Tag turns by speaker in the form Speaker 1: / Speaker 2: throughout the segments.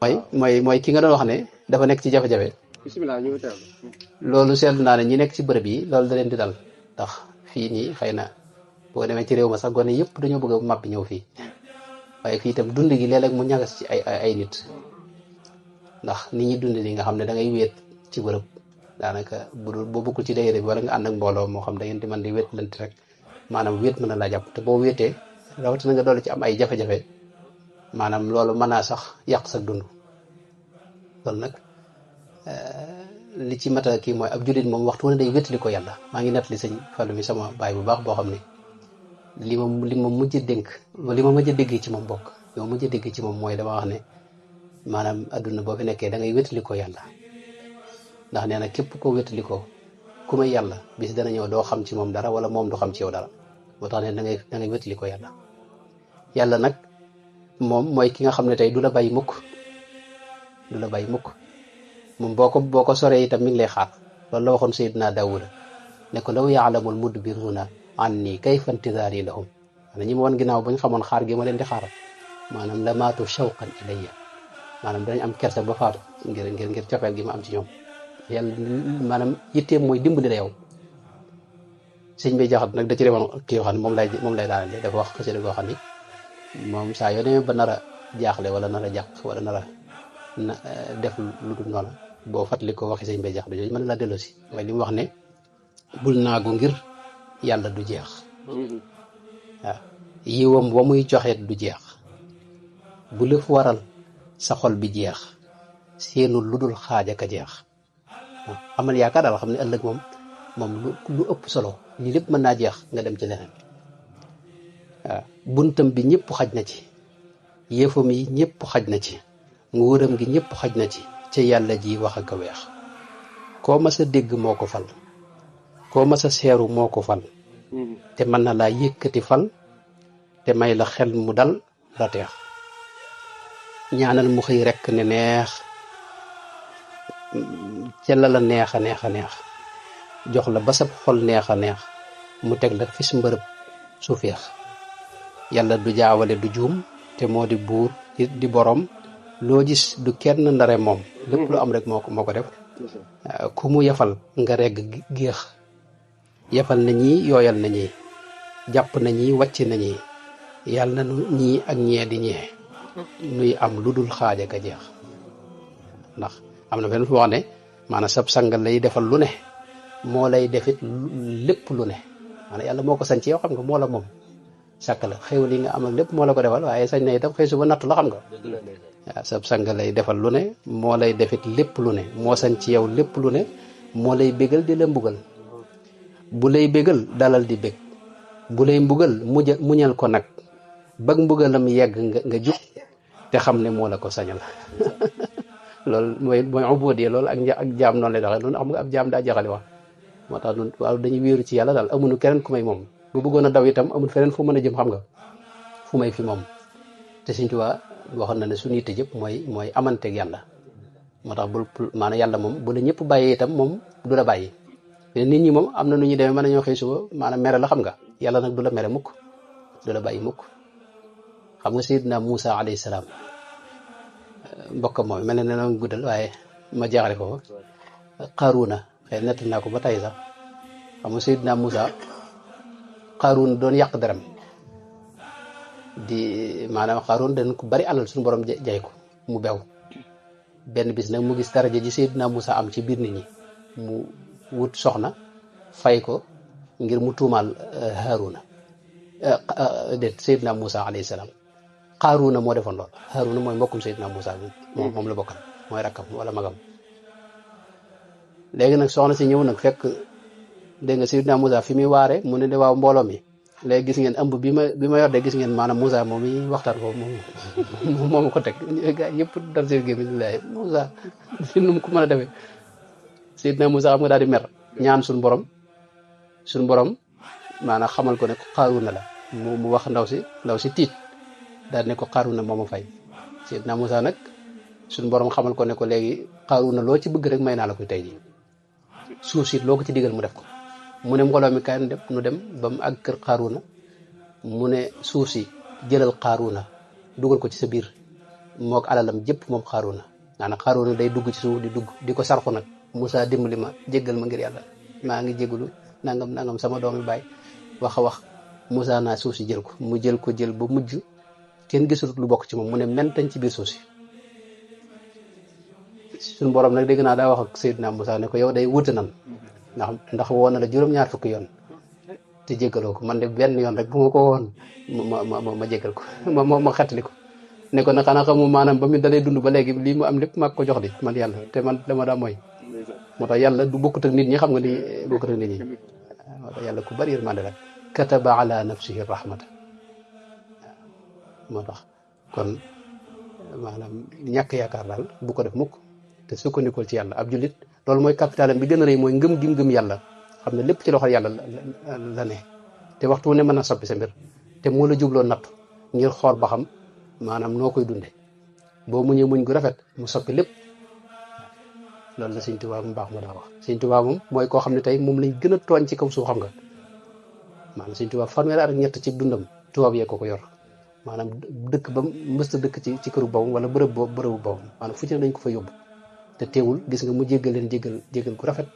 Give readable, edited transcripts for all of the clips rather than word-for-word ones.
Speaker 1: mooy ki nga doon wax ne dafa nekk ci jafe-jafe.
Speaker 2: bisimilah ñu teew.
Speaker 1: loolu seetlu naa ne ñi nekk ci bërëb yi loolu da leen di dal ndax fii nii xëy na boo demee ci réew ma sax gone yëpp dañoo bëgg a màppi ñëw fii waaye fii itam dund gi léeg-léeg mu ñagas ci ay nit ndax nit ñi dund li nga xam ne da ngay wéet ci bërëb daanaka boo bokkul ci daayira bi wala nga ànd ak mbooloo moo xam da ngeen di mën di wéet lant rek maanaam wéet mën na laa jàpp te boo wéetee rawatina nga doole ci am ay jafe-jafe maanaam loolu mën naa sax yàq sa dund loolu nag li ci mata kii mooy ab jullit moom waxtu wane day wétali ko yàlla maa ngi nettali sëñ Fallou mi sama baay bu baax boo xam ne li ma mujj dénk li ma mujj dégg ci moom bokk li ma mujj dégg ci moom mooy dama wax ne maanaam adduna boo fi nekkee da ngay wétali ko yàlla ndax nee na képp koo wétali ko ku may yàlla bis dana ñëw doo xam ci moom dara wala moom du xam ci yow dara moo tax ne da ngay wétali ko yàlla yàlla nag moom mooy ki nga xam ne tey du la bàyyi mukk du la bàyyi mukk moom boo ko soree itam mi ngi lay xaar loolu la waxoon Seydina Daawuda ne ko law yaalamul mudbiruuna anni kayfa intizaari lahum maanaam ñi ma woon ginnaaw bu ñu xamoon xaar gi ma leen di xaaral maanaam la maatu shawqan ilayya maanaam danañ am kersa ba faatu ngir cofeel gi ma am ci ñoom yàlla maanaam yitteem mooy dimbali la yow sëñ bi jaxat nag da ci defoon kii yoo xam ne moom lay daanale dafa wax xasida goo xam ni moom saa yoo demee ba nar a jaaxle wala nar a jàq wala nar a def lu dul noonu boo fàttali ko waxi sëñ bay jax du jooju mën na laa delloo si mooy li mu wax ne bul naagu ngir yàlla du jeex waaw yiwam wa muy joxeet du jeex bu lëf waral sa xol bi jeex seenul lu dul xaaja ka jeex waaw amal yaakaar daal xam ne ëllëg moom lu ëpp solo lii lépp mën naa jeex nga dem ci leneen waaw buntam bi ñëpp xaj na ci yëfam yi ñëpp xaj na ci nguuram gi ñëpp xaj na ci ca yàlla ji wax ak a weex koo mas a dégg moo ko fal koo mas a seeru moo ko fal te mën na laa yëkkati fal te may la xel mu dal la teex ñaanal mu xëy rekk ne neex ca la neex a neex a neex jox la ba sab xol neex a neex mu teg la fis mbërëb su feex yàlla du jaawale du juum te moo di buur di borom loo gis du kenn ndare moom lépp lu am rek moo ko def ku mu yafal nga regg géex yafal na ñii yooyal na ñii jàpp na ñii wàcc na ñii yàlla na ñii ak ñee di ñee nuy am lu dul xaaja ka jeex ndax am na fenn fu wax ne maanaam sab sang lay defal lu ne moo lay defit lépp lu ne maanaam yàlla moo ko sañ ci yow xam nga moo la moom sàkk la xéw li nga am ak lépp moo la ko defal waaye sañ na itam xëy suba nattu la xam nga waaw sab sang lay defal lu ne moo lay defit lépp lu ne moo sañ ci yow lépp lu ne moo lay bégal di la mbugal bu lay bégal dalal di bég bu lay mbugal muñal ko nag bag mbugalam yegg nga jug te xam ne moo la ko sañal loolu mooy ubudiyya loolu ak jaam noonu lay doxee loolu xam nga ab jaam daa jaxale wax moo tax ñun waaw dañuy wéeru ci yàlla daal amuñu keneen ku may moom bu bëggoon a daw itam amul feneen fu mën a jëm xam nga fu may fi moom te Sëñ Tuubaa waxoon na ne suñu yitte yëpp mooy amanteeg yàlla moo tax maanaam yàlla moom bu la ñëpp bàyyee itam moom du la bàyyi nit ñi moom am na nu ñuy demee mën nañoo xëy suba maanaam mere la xam nga yàlla nag du la mere mukk du la bàyyi mukk xam nga Seydina Moussa alayhi salaam mbokkam moom mel ne ne noonu guddal waaye ma jaaxale ko Qaaruuna xëy nett naa ko ba tey sax xam nga Seydina Moussa Qaaruuna doon yàq deram di maanaam Qaaruuna dañ ko bari alal suñu borom jay ko mu bew benn bis nag mu gis daraja ji Seydina Moussa am ci biir nit ñi mu wut soxna fay ko ngir mu tuumaal Haaruna déet Seydina Moussa alayhi salaam Qaaruuna moo defoon lool Haaruna mooy mbokkum Seydina Moussa moom la bokkal mooy rakkam wala magam léegi nag soxna si ñëw nag fekk dégg nga Seydina Moussa fi muy waare mu ne de waaw mbooloo mi léegi gis ngeen ëmb bi ma yor de gis ngeen maanaam Moussa moom yi waxtaan ko moom ko teg gars yëpp dal seen gémmiñ laay Moussa fi nu mu ko mën a defee Seydina Moussa xam nga daal di mer ñaan suñu borom maanaam xamal ko ne ko Qaaruuna la mu wax ndaw si tiit daal ne ko Qaaruuna moo ma fay Seydina Moussa nag suñu borom xamal ko ne ko léegi Qaaruuna loo ci bëgg rek may naa la koy tey ji suuf si loo ko ci digal mu def ko mu ne mbooloo mi kaay nu dem ba mu àgg kër Qaaruuna mu ne suuf si jëlal Qaaruuna dugal ko ci sa biir mook alalam jëpp moom Xaaruuna maanaam Xaaruuna day dugg ci suuf di dugg di ko sarxu nag Moussa dimbali ma jéggal ma ngir yàlla maa ngi jégalu nangam sama doomi baay wax a wax Moussa naa suuf si jël ko mu jël ba mujj kenn gisul lu bokk ci moom mu ne mentañ ci biir suuf si suñu borom nag dégg naa daa wax ak Seydina Moussa ne ko yow day wuute nan ndax woo na la juróom-ñaar fukki yoon te jéggaloo ko man de benn yoon rek bu ma ko woon ma jéggal ko ma xettali ko ne ko nag xanaa xamu maanaam ba mu dalay dund ba léegi lii mu am lépp maa ko jox di man yàlla te man dama daa mooy moo tax yàlla du bokkut ak nit ñi xam nga ni bokkut ak nit ñi moo tax yàlla ku bari yërmande la kataba ala nafsihi rahmata moo tax kon maanaam ñàkk yaakaar daal bu ko def mukk te sukkandikoo ci yàlla ab jullit loolu mooy capitalam bi gën a rëy mooy ngëm gi ngëm yàlla xam ne lépp ci loxo yàlla la ne te waxtu wu ne mën a soppi sa mbir te moo la jubloo nattu ngir xool ba xam maanaam noo koy dunde boo muñee muñ gu rafet mu soppi lépp loolu la Sëñ Tuubaa mu baax ma daa wax Sëñ Tuubaa moom mooy koo xam ne tey moom lañ gën a tooñ ci kaw suuf xam nga maanaam Sëñ Tuubaa fanweeri at ak ñett ci dundam tubaab yee ko yor maanaam dëkk ba mësta dëkk ci këru boppam wala bërëbu boppam maanaam fu ci ne dañ ko fa yóbbu te teewul gis nga mu jéggal leen jéggal ku rafet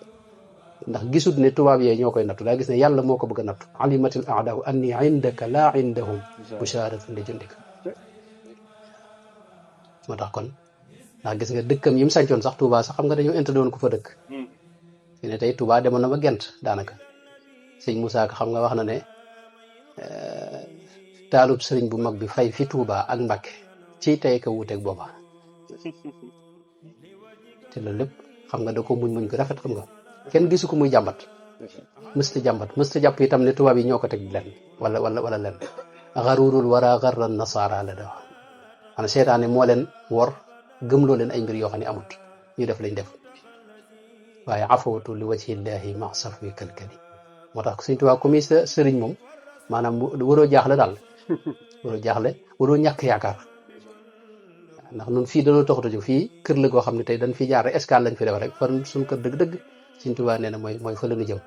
Speaker 1: ndax gisut ne tubaab yee ñoo koy nattu daa gis ne yàlla moo ko bëgg a nattu alimatil aadaau anni indaka laa indahum busharatun li jundika moo tax kon ndax gis nga dëkkam yi mu sàncoon sax Touba sax xam nga dañoo interdit woon ku fa dëkk fi ne tey Touba demoon na ba Gent daanaka sëñ Moussa Ka xam nga wax na ne taalub sëriñ bu mag bi fay fi Touba ak Mbàkke ci tey ka wuuteeg booba te loolu lépp xam nga da ko muñ ko rafet xam nga kenn gisu ko muy jàmbat mësta jàpp itam ne tubaab yi ñoo ko teg len wala len xarurul wara xarra nasara la da wax maanaam seetaane moo leen wor gëmloo leen ay mbir yoo xam ne amut ñu def lañ def waaye afawtu li wajhillahi ma safwi kalkali moo tax Sëñ Tuubaa comme sa sëriñ moom maanaam waroo jaaxle daal waroo ñàkk yaakaar ndax nun fii dañoo taxatu jóg fii kër la goo xam ne tey dañ fi jaar escale lañ fi def rek fan suñu kër dëgg-dëgg Sëñ Tuubaa nee na mooy fa la ñu jëm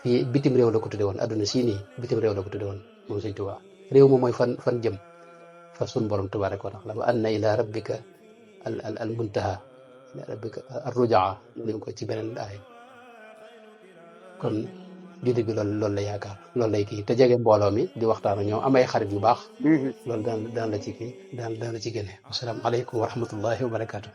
Speaker 1: fii bitim réew la ko tudde woon adduna sii nii bitim réew la ko tudde woon moom Sëñ Tuubaa réew moom mooy fan jëm fa suñ borom tabaaraka wa taala wa anna ila rabbika al muntaha ila rabbika ar rujaa lim ko ci beneen aay kon julli bi loolu la yaakaar loolu lay kii te jege mbooloo mi di waxtaan ak ñoom am ay xarit yu baax loolu daan la ci kii daan la ci génne asalaamaaleykum wa rahmatullahi wa barakaatu